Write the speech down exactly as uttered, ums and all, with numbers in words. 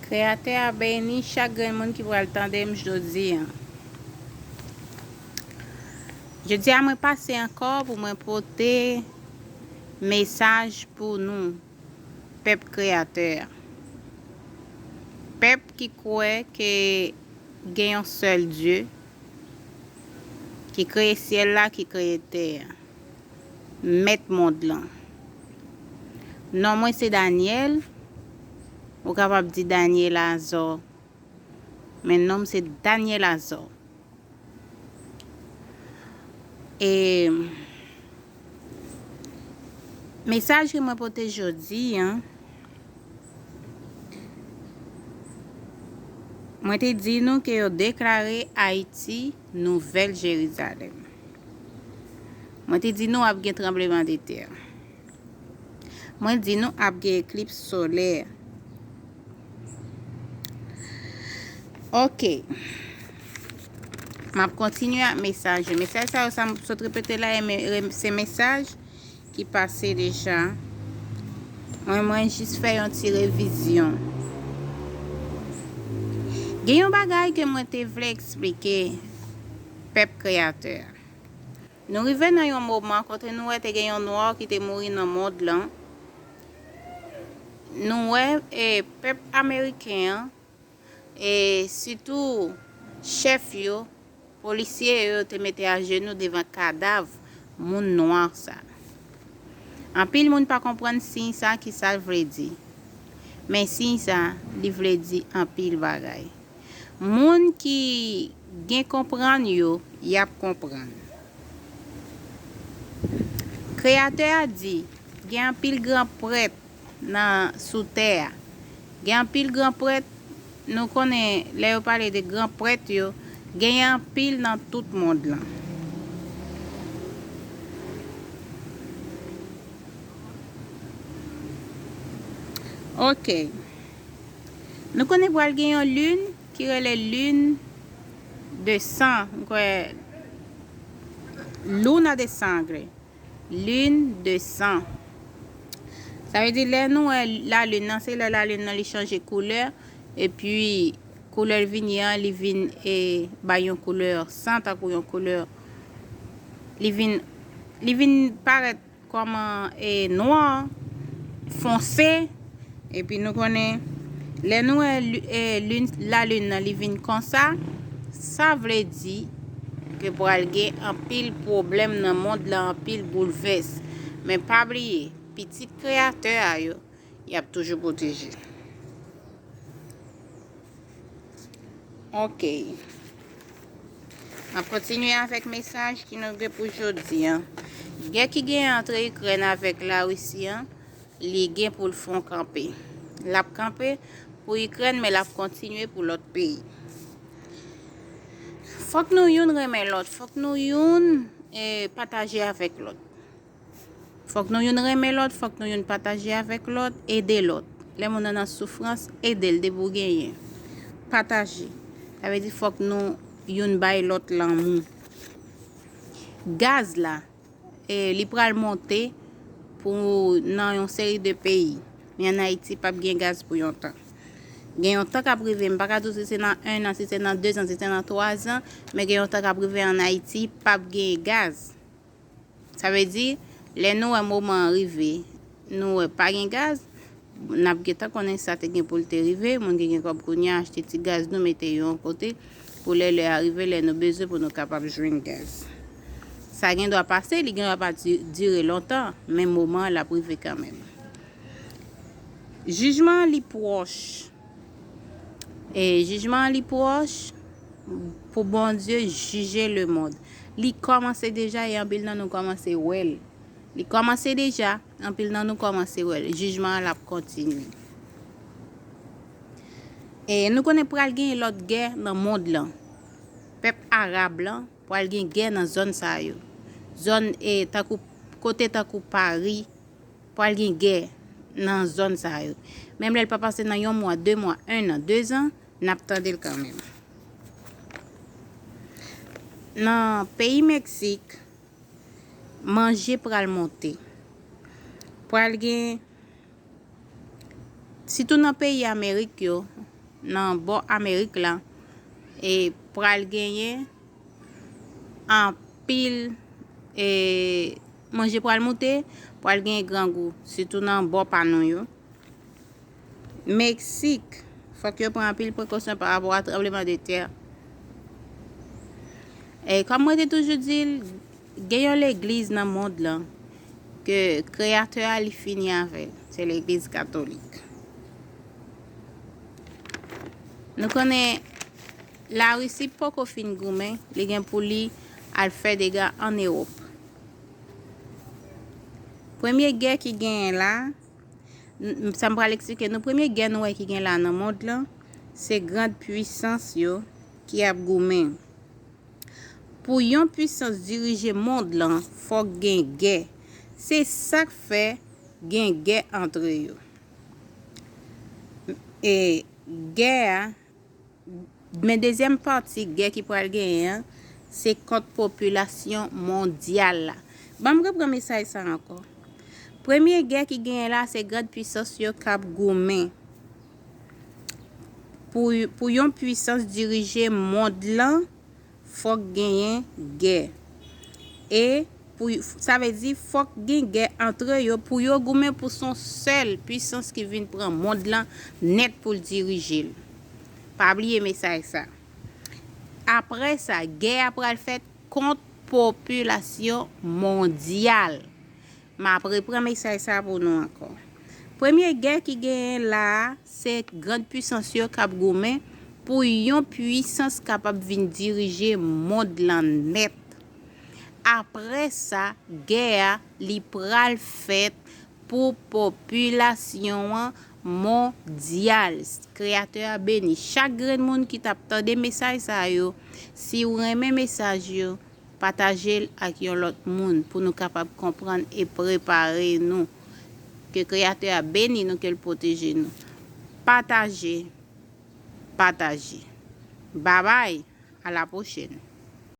Kreyatè a beni chak grenn moun ki pral tande m jodi a. Jodi a, mwen pase ankò pou mwen pote mesaj pou nou, pèp Kreyatè a. Pèp ki kwè ke gen yon sèl Dye, ki kreye syèl la, ki kreye tè a, mèt mond lan. Non mwen se Daniel, ou kapab di Daniel Azor, men non m se Daniel Azor. E mesaj ke mwen pote jodi a, mwen te di nou ke yo deklare Ayiti Nouvèl Jerizalèm. Mwen te di nou ap gen tranblemanntè. Mwen di nou ap gen eklips solè. Ok. M ap kontinye ak mesaj yo. Mesaj sa yo, sa m sot repete la, e me- re- se mesaj ki pase deja. Mwen, mwen jis fè yon ti revizyon. Gen yon bagay ke mwen te vle eksplike pèp Kreyatè a. Nou rive nan yon moman kote nou wè te gen yon nwa ki te mouri nan mond lan. Nou wè, e, pèp ameriken an, e sitou chèf yo, polisye yo, te mete ajenou devan kadav moun nwa sa. Anpil moun pa konprann siy sa, ki sa l vle di. Men siy sa, li vle di anpil bagay. Moun ki gen konprann yo, y ap konprann. Kreyatè a di, gen anpil gran prèt nan, sou tè a. Gen anpil gran prèt, nou konnen lè yo pale de gran prèt yo, genyen anpil nan tout mond lan. Ok. Nou konnen pral gen yon lin ki rele lin de san, m kwè, luna de sangre. Lin de san. Sa vle di lè nou wè lalin nan, se lè lalin nan li chanje koulè, epi koulè l vin ye an, li vin, e, bay yon koulè san, tankou yon koulè, li vin, li vin parèt kòman, e, nwa fonse, epi nou konnen lè nou wè li- e, lin- lalin nan li vin konsa, sa vle di ke pral gen anpil pwoblèm nan mond lan, anpil boulvès. Men pa bliye, pitit Kreyatè a yo, y ap toujou pwoteje. Ok. M ap kontinye avèk mesaj ki nou gen pou jodi a. Gè ki gen ant Ikrèn avèk Larisi an, li gen pou l fon kanpe. L ap kanpe pou Ikrèn, men l ap kontinye pou lòt peyi. Fòk nou youn renmen lòt, fòk nou youn, e, pataje avèk lòt. Fòk nou youn renmen lòt, fòk nou youn pataje avèk lòt, ede lòt. Lè moun nan nan soufrans, ede l depi w genyen. Pataje. Sa vle di fòk nou youn bay lòt lanmou. Gaz la, e, li pral monte pou nan yon seri de peyi. Men ann Ayiti, p ap gen gaz pou yon tan. Gen yon tan k ap rive, m pa ka di w si se nan en an, si se nan de zan, si se nan twa zan, men gen yon tan k ap rive ann Ayiti, p ap gen gaz. Sa vle di, lè nou wè moman an rive, nou wè pa gen gaz, n ap gentan konnen sa te gen pou l te rive, moun ki gen kòb kounye a achte ti gaz nou mete yo yon kote, pou lè lè a rive, lè nou bezwen pou nou kapab jwenn gaz. Sa gen dwa pase, li gen dwa pa di- dire lontan, men moman an l ap rive kanmenm. Jijman an li pwòch. E jijman an li pwòch pou Bondye jije lemonn. Li kòmanse deja e anpil nan nou kòmanse wè l. Li kòmanse deja, anpil nan nou kòmanse wè l. Jijman an l ap kontinye. E nou konnen pral gen lòt gè nan mond lan. Pèp arab lan pral gen gè nan zòn sa yo. Zòn, e, tankou, kote tankou Pari, pral gen gè nan zòn sa yo. Menm lè l pa pase nan yon mwa, de mwa, en an, de zan, n ap tande l kanmenm. Nan peyi Meksik, manje pral monte. Pral gen, sitou nan peyi Amerik yo, nan bò Amerik la, e pral genyen anpil, e manje pral moute, pral genyen grangou, sitou nan bò pa nou yo. Meksik, fòk yo pran anpil prekosyon pa rapò a tranbleman de tè. E kòm mwen te toujou di l, gen yon legliz nan mond lan ke Kreyatè a li fini avè l. Se legliz katolik. Nou konnen Larisi poko fin goumen, li gen pou li al fè dega ann Ewòp. Premye gè ki genyen la, n- sa m pral eksplike nou, premye gè nou wè ki gen la nan mond lan, se grand pwisans yo ki ap goumen. Pou yon pwisans dirije mond lan, fòk gen gè. Se sa k fè gen gè antre yo. E gè a, men dezyèm pati gè ki pral genyen an, se kont popilasyon mondyal la. Ban m repran mesaj sa ankò. Premye gè ki genyen la, se grand pwisans yo k ap goumen. Pou, pou yon pwisans dirije mond lan, fòk genyen gè. E pou, sa vle di, fòk gen gè antre yo pou yo goumen pou se yon sèl pwisans ki vin pran mond lan nèt pou l dirije l. Pa bliye mesaj sa. Apre sa, gè a pral fèt kont popilasyon mondyal. M ap repran mesaj sa pou nou ankò. Premye gè ki genyen la a, se grand pwisans yo k ap goumen pou yon pwisans kapab vin dirije mond lan nèt. Apre sa, gè a, li pral fèt pou popilasyon an mondyal. Kreyatè a beni chak grenn moun ki t ap tande mesaj sa yo. Si w renmen mesaj yo, pataje l ak yon lòt moun pou nou kapab konprann e prepare nou. Ke Kreyatè a beni nou, ke l pwoteje nou. Pataje, pataje. Babay, a la pwochèn.